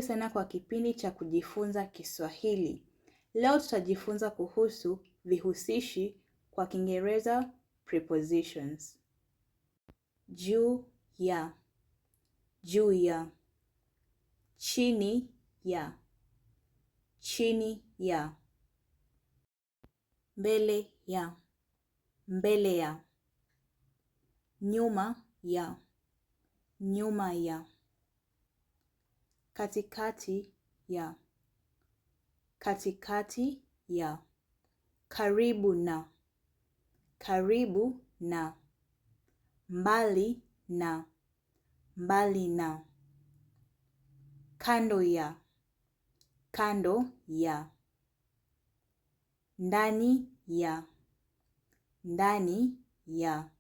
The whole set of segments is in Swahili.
Karibu sana kwa kipindi cha kujifunza Kiswahili. Leo tutajifunza kuhusu vihusishi, kwa Kiingereza prepositions. Juu ya, juu ya, chini ya, chini ya, mbele ya, mbele ya, nyuma ya, nyuma ya, katikati ya, katikati ya, karibu na, karibu na, mbali na, mbali na, kando ya, kando ya, ndani ya, ndani ya,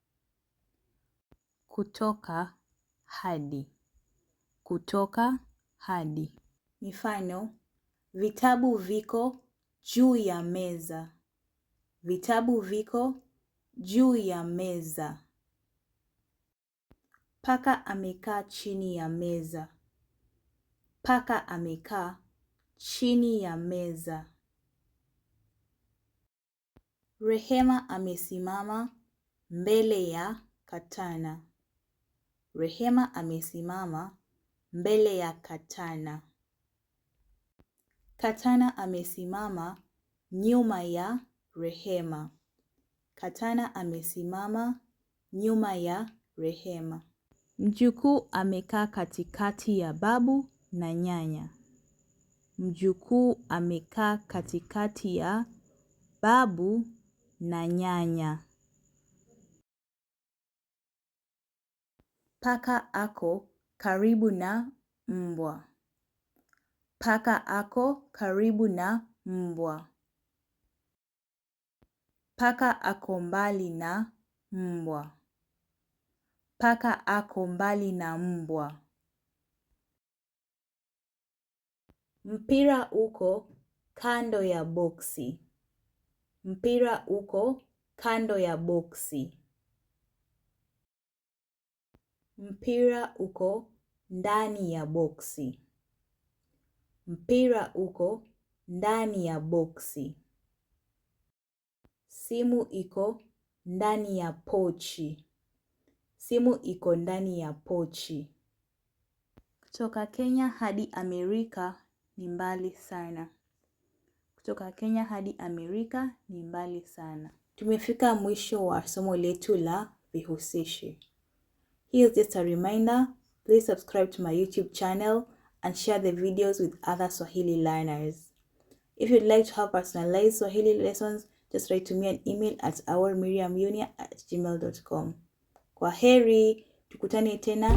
kutoka hadi, kutoka hadi. Mifano: vitabu viko juu ya meza. Vitabu viko juu ya meza. Paka amekaa chini ya meza. Paka amekaa chini ya meza. Rehema amesimama mbele ya Katana. Rehema amesimama mbele ya Katana. Katana amesimama nyuma ya Rehema. Katana amesimama nyuma ya Rehema. Mjukuu amekaa katikati ya babu na nyanya. Mjukuu amekaa katikati ya babu na nyanya. Paka ako karibu na mbwa. Paka ako karibu na mbwa. Paka ako mbali na mbwa. Paka ako mbali na mbwa. Mpira uko kando ya boksi. Mpira uko kando ya boksi. Mpira uko ndani ya boksi. Mpira uko ndani ya boksi. Simu iko ndani ya pochi. Simu iko ndani ya pochi. Kutoka Kenya hadi Amerika ni mbali sana. Kutoka Kenya hadi Amerika ni mbali sana. Tumefika mwisho wa somo letu la vihusishi. Here's just a reminder, please subscribe to my YouTube channel and share the videos with other Swahili learners. If you'd like to have personalized Swahili lessons, just write to me an email at ourmiriamunia@gmail.com. Kwa heri, tukutane tena.